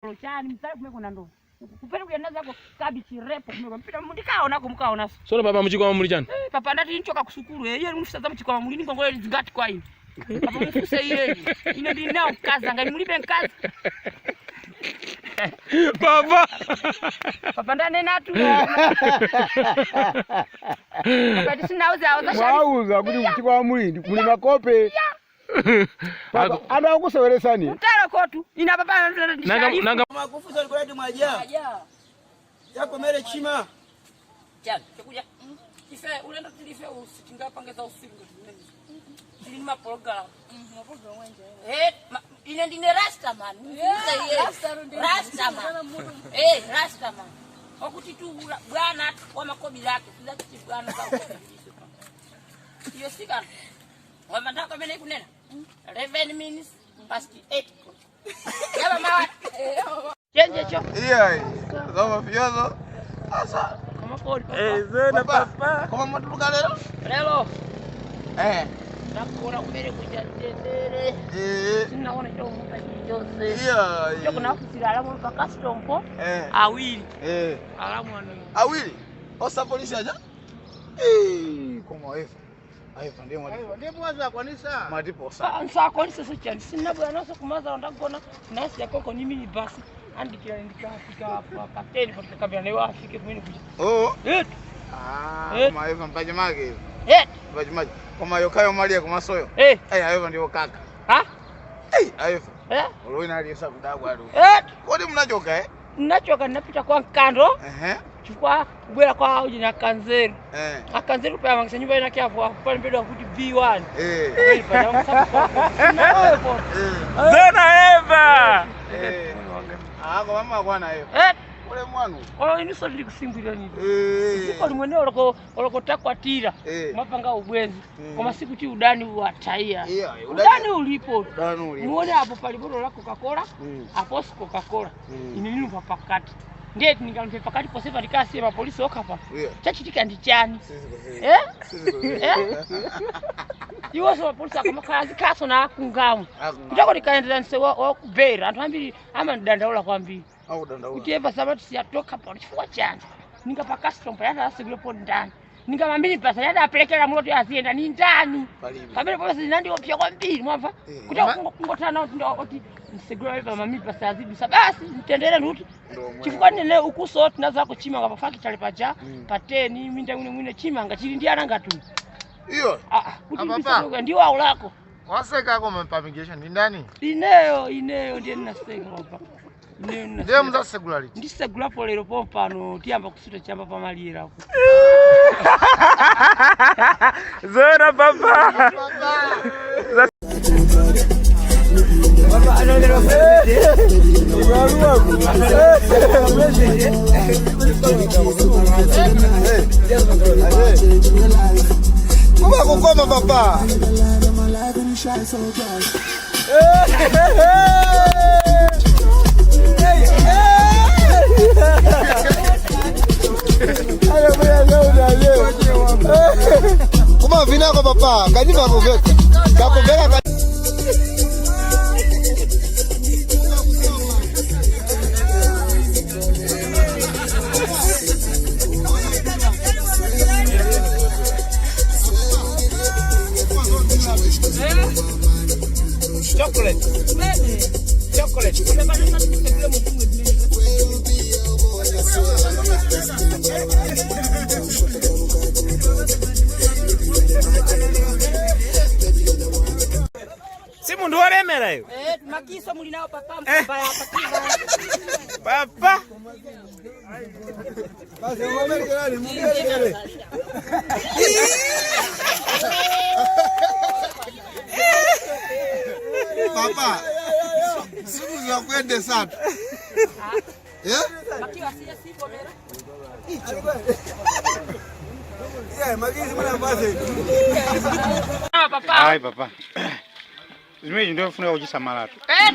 Chani msale kumeko nando. Kupera kuya zako kabichi repo kumeko mpita mundikaona kumukaona. Sono papa muchikwama muli chani? Eh, papa ndati nchoka kusukulu eh, iye mufisa za muchikwama muli ngongole zingati kwa ine. Papa mufuse iye. Ine ndili nawo mkazi anga mulibe mkazi. Papa. Papa ndanena tu. Papa tisinauza auza shari. Mwauza kuti muchikwama muli makope. Papa ana akuseweresani. Utalo kotu. Ina papa Nanga nanga Makufusa likoleti mwaja. Yako mere chima. Chani, chekuja. Ife ulendo tilife usitingapangeza usiku tili ma program. Eh, ine ndine rasta man. Rasta man. Eh, rasta man. Okuti tu bwana wa makobi lake, sizati bwana za iyo sika. Wamandako mene kunena. 11 minutes past 8. Yaba mawa. Chenje cho. Iya. Zoma fiozo. Asa. Kama kodi. Eh, zena papa. Koma matuluka lero? Lero. Eh. Nakona kumene kuja tendere. Eh. Sinaona chomuta chilichonse. Iya. Chokuna ofisira alamu pa custom po. Eh. Awiri. Eh. Alamu ano. Awiri. Osa polisi aja? Eh, koma efa. Aifa ndiye mwati. Ndiye mwaza kwanisa. Mwatiposa. Nsakonise so chani sina bwana so kumaza ndagona nasi yakoko ni mini basi andikira ndikafika pa 10 pa kabla newa afike kumene kuja. Oh. Eh. Ah, Eh. koma efa mpaje make. Eh. Mpaje make. Koma yokayo mali ya kumasoyo. Eh. Eh, aifa ndiyo kaka. Ha? Eh, aifa. Eh. Olowina aliyesa kudabwa atu. Eh. Kodi mnachoka eh? Nachoka napita kwa nkando Ehe. chukwa kubwera kwa uji na kanzeru. Eh. Akanzeru pa mangisa nyumba ina kiapo hapo pale mbele kuti B1. Eh. Pale pale Eh. Zona Eva. Eh. Ah, koma mama efa. Eh. Ule mwanu. Olo iniso ndili kusimbwira nini? Eh. Dziko limwene olokotakwatira Eh. mwapanga ubwenzi Mm. koma sikuti udani wataiya. Iya, Udani ulipo. Udani ulipo. Muone apo pali botolo la Coca-Cola, aposi Coca-Cola. Ine ndinumva pakati. Ndiye ndingalumve pakati posepa ndikasiye mapolisi okha pa. Iya. Chachitika ndi chani? Sisi kuzi. Eh? Sisi kuzi. Eh? Iwonso mapolisi akamakhala azikhaso na akungamo. Akunga. Kutako ndikaendera nse wakubera anthu ambiri amandidandaula kwambiri. Akudandaula. Kuti eva sabati siyatoka pano chifukwa chani? Ninga pa custom payata asikulepo ndani. Ninga mamini pasa yada apelekera muloti aziyenda ni ndani. Palibe. Pamene popesa zinandiopsa kwambiri mwamva. Eh. Kuti kungotana oti msegula pa mamini pasa azidusa basi mtendere nduti. Ndomwe. Chifukwa nene ukuso tinazako chimanga pa factory paja pa 10 minda mwine mwine chimanga chili ndi ana ngatu. Iyo. Ah ah, kuti Apapa. ndisadoka ndiwo aulako. Waseka koma pamigation ndi ndani? Ineyo ineyo ndiye ndinaseka papa. Ineyo Ndiye ndinaseka. muzasegula liti. Ndisegulapo lero pompano tiyamba kusuta chamba pamalira apo. Zona papa. Kuma kukoma papa. Kuma vinako papa, kanyimba kuveka. Kakuveka. Si munthu wolemera iwe. Eh, makiso muli nawo papa mpapa ya pakiza. Papa. Basi mumekelani, mumekelani. Papa. Siku zinakwende sana. Eh? Makiwa siya sipo lero. Yeah, magizi mwana basi. Ah, papa. Hayi papa. Zimene ndofuna kuchisamalatu. Eh,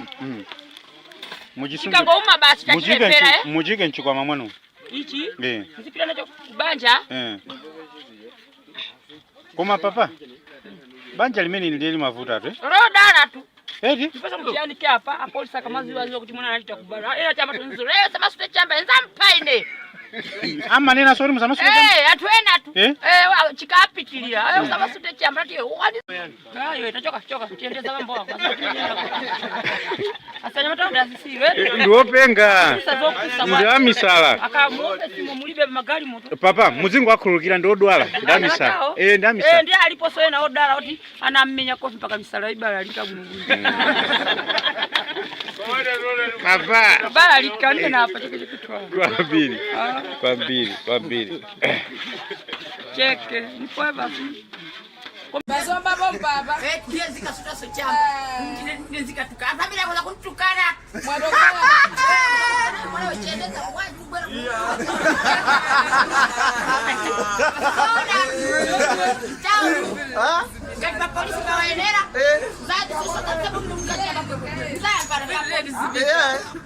Muchisunge. chikangouma basi chachilepera eh. Mujike mchikwama mwanu. Ichi Eh. nzipita nacho kubanja. Eh. Koma papa. Banja limene ndili mavuta tu. Eh? Lodala tu. Eti? Ndipasa mutiyanike apa apolisi akamaziwaziwa kuti mwana anachita kubala. Ena chamba tunzura. Eh samasute chamba enza mpaine. Amanena sori musamasute chamba. Eh atu ena tu. Eh? Eh chikapitilira. Eh samasute chamba ati wani. Ayo tachoka choka tiendeza mambo. Asanya matanda asisiwe. Ndiwopenga. Ndi amisala. Akamuope simo mulibe magali moto. Papa, muzingu akhululukira ndi odwala. Ndi amisala. Eh, ndi Eh amisala. ndiye aliposo ena odala kuti anammenya kofi mpaka misala ibala alika bwino. Papa. Bala alika nne na apa cheke cheke twa. Kwambiri. Kwambiri, kwambiri. Cheke, nipoe basi. Bazomba bombaba. Eh ndiye zikasuta so chamba. Ndiye zikatuka. Afamila kwa kuntukana. Mwadokola. Mwana uchendeza waji bwana. Ngati mapolisi mawayenera. Zadi sisi tatabu mkati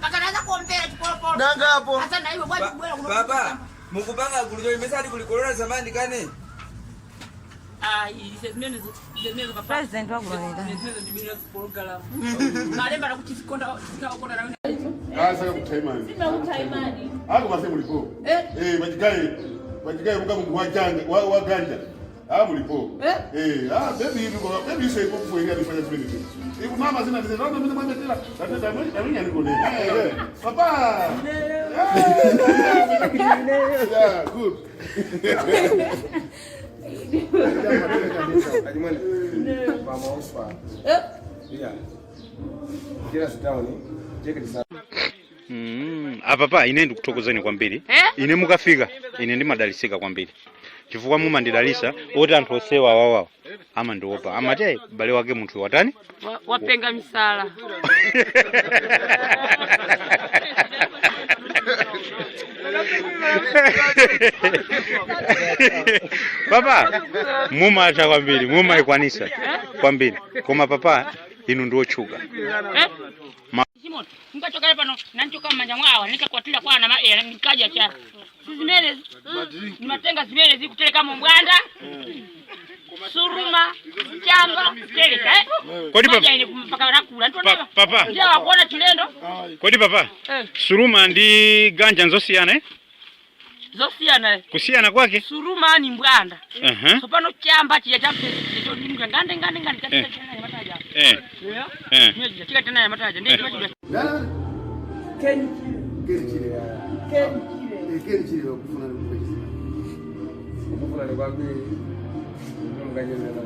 pakanaza kuombera chipolopolo. Nangapo. Hata na iwe bwana bwana Baba, mukupanga kulicho imesali kulikolora zamani kane. Ah, zimene zimene papa. President wakulonera. Zimene ndimene pologala. Malemba nakuti sikonda sikakonda na Saka kutaimani. Sina Ako basi mulipo. Eh, vachigaye. Vachigaye muka munhu wajanga wa ganja. Ah mulipo. Eh, ah baby hivi kwa baby sio iko kufueria nifanya zimene hivi. Iku mama zina zina ndio mimi mwambia tena. Tata mimi mimi niko ne. Eh, papa. Yeah, good. Ajimwene. Mama uswa. Yeah. Kila sitaoni. Cheke tisa. Apapa ine ndikuthokozeni kwambiri. Eh? Ine mukafika ine ndimadalisika kwambiri chifukwa mumandidalisa oti anthu osewa awawawa amandiopa amati "Ayi, bale wake munthu watani." Wapenga misala. Papa mumatha kwambiri, mumayikwanisa kwambiri, koma papa inu ndiotchuka. Eh? Simon, nikachoka pano nanchoka mmanja mwawa nikakwatira kwa na nikaja cha. Si zimene nimatenga zimene zikuteleka mu mbwanda. Suruma, chamba, teleka eh. Kodi papa- Maja ine mpaka nakula ntona. Papa. Ndio wakuona chilendo. Kodi papa, Eh, suruma ndi ganja nzosiyana eh? Zosiyana. Eh. Kusiyana kwake? Suruma ni mbwanda. Sopano chamba chija cha pesi cho ndimga ngande ngande ngande Eh. chika tena mataja. Eh. Yeah. Eh. Chika chika tena mataja ndiye chima Ken Chile. Ken Eh, Ken Chile wakufuna nikufuna. Kufuna ni kwambiri. Mukanyezera.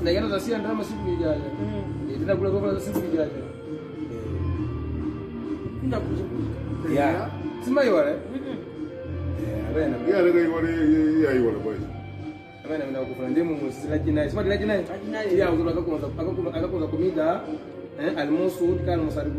Ndakena zasiya ndalama siku ijaja. Tena kula zovala za siku ijaja. Yeah. Simayiwale. Eh, abena. Yeah, ndio iwale yeah iwale boys. Amene amene akufuna ndi mumu silachinayi. Simati lachinayi. Yeah, uzula akakonza akakonza akakonza kumiga. Eh, almusu tikali musari.